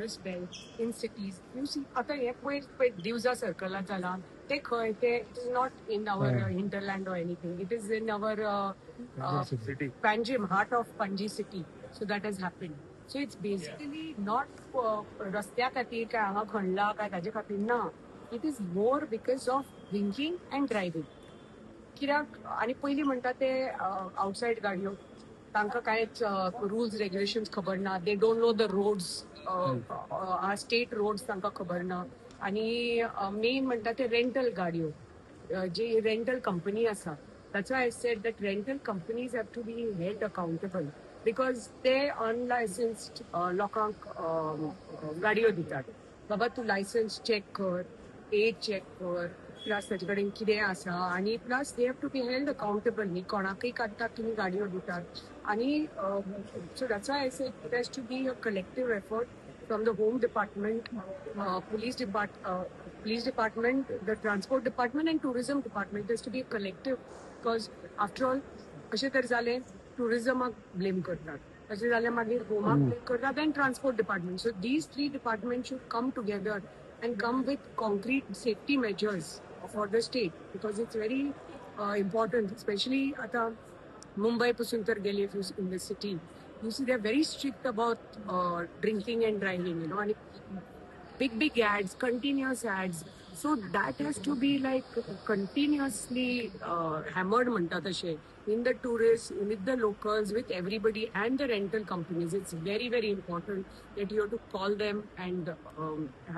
tourist belt in cities, you see, आतां हे पयर पळय दिवजा सर्कलात जाला ते खंय ते, it is not in our hinterland or anything, it is in our city. Panjim, heart of Panji city. So that has happened. So it's basically not रस्त्या खातीर काय हांगा खणला काय ताजे खातीर ना, it is more because of drinking and driving. कित्याक आनी पयलीं म्हणटा ते आउटसायड गाडयो, तांकां कांयच रुल्स रेग्युलेशन्स खबर ना. They don't know the roads, state roads तांकां खबर ना. आनी मेन म्हणटा ते रेंटल गाडयो, जी रेंटल कंपनी आसा. That's why I said that rental companies have to be held accountable, because ते अनलायसन्स्ड लोकांक गाडयो दितात. बाबा, तूं लायसन्स चॅक कर, एज चॅक कर, प्लस ताजे कडेन कितें आसा. आनी plus they have to be held accountable न्ही. कोणाकय काडटात तुमी, गाडयो दितात. आनी so that's why I said it has to be a collective effort from the home department, police department, the transport department and tourism department. Has to be a collective, because after all अशें तर जालें टुरिझमाक blame करतात, तशें जाल्यार मागीर होमाक blame करतात and transport department. So these three department should come together and come with concrete safety measures for the state, because it's very important, especially आता मुंबई पासून तर गेले, in the city you see they are very strict about drinking and driving आणि big big ads, continuous ads. So that has to be like continuously hammered म्हणटा तशें in the tourists, with the locals, with everybody and the rental companies. It's very very important that you have to call them and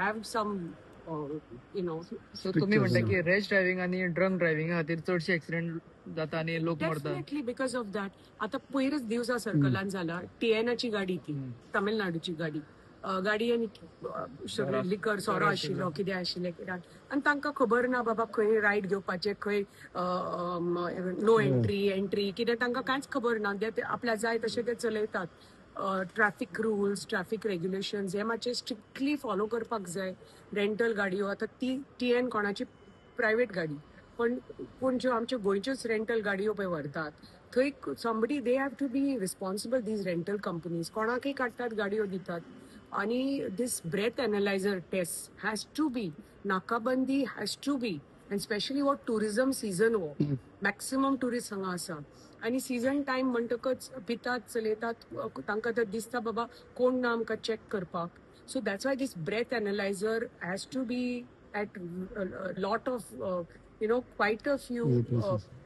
have some so तुम्ही म्हणता की rash driving आणि drunk ड्रायव्हिंगा खातीर चडशे accident जाता आणि लोक मरतात. Definitely because of that. आता पयरच दिवजा सर्कलान झाला, टीएनाची गाडी, ती तमिळनाडूची गाडी, गाडी आनी सगळें लिकर सोरो आशिल्लो, कितें आशिल्लें कित्याक. आनी तांकां खबर ना बाबा खंय रायट घेवपाचें, खंय नो एंट्री, एंट्री कितें, तांकां कांयच खबर ना. ते आपल्या जाय तशें ते चलयतात. ट्रॅफिक रुल्स, ट्रॅफिक रेग्युलेशन्स हे मातशे स्ट्रिक्टली फॉलो करपाक जाय. रेंटल गाडयो, आतां ती टीएन कोणाची प्रायवेट गाडी, पण पूण ज्यो आमच्यो गोंयच्योच रेंटल गाडयो पळय व्हरतात थंय, somebody, they have to be responsible, these rental companies. कोणाकय काडटात, गाडयो दितात. आणि this breath analyzer test has to be, नाकाबंदी has to be, and specially हो टुरिझम सीझन, हो मॅक्सिमम टुरिस्ट हांगा आसा आणि सीझन टायम म्हणटकच पितात, चलयतात. तांकां तर दिसता बाबा कोण ना आमकां चॅक करपाक. So that's why this breath analyzer has to be at lot of quite a few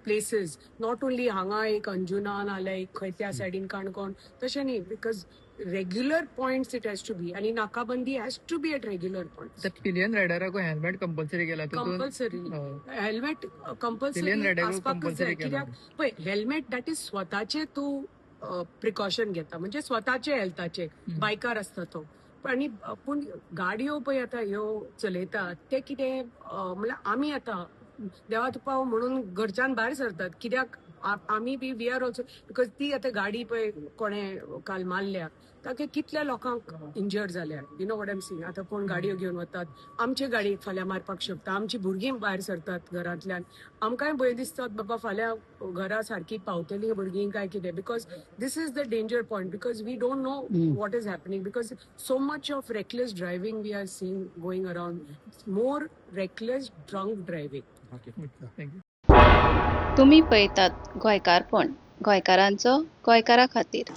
places, not only हांगा एक अंजुना नाल्यार एक खंय त्या सायडीन काणकोण, तशें न्ही, because regular points it has to be आणि नाकाबंदी has to be at regular point. तर पिलियन रायडराक हेल्मेट कंपल्सरी केला तितून कंपल्सरी. हय. हेल्मेट कंपल्सरी पिलियन रायडराक आसपाकच कंपल्सरी जाय. केला. कित्याक पळय, हेल्मेट that is स्वताचे तूं प्रिकॉशन घेता, म्हणजे स्वताचे हेल्थाचे. बायकार आसता तो आनी पूण गाडयो पळय आतां ह्यो चलयतात ते कितें, म्हणल्यार आमी आतां देवा तुका म्हणून घरच्यान भायर सरतात, कित्याक आमी बी we are also, because ती आतां गाडी पळय कोणें काल मारल्या, ताका कितल्या लोकांक इंजर्ड जाल्या. You know what I'm saying? आतां कोण गाडयो घेवन वतात, आमचे गाडयेक फाल्यां मारपाक शकता. आमची भुरगीं भायर सरतात घरांतल्यान, आमकांय भंय दिसतात बाबा फाल्यां घरा सारकी पावतलीं भुरगीं काय कितें, because this is the danger point, because we don't know what is happening, because so much of reckless driving we are seeing going around, more reckless drunk driving. Thank you. तुमी पळयतात गोंयकारपण, गोंयकारांचो गोंयकारा खातीर.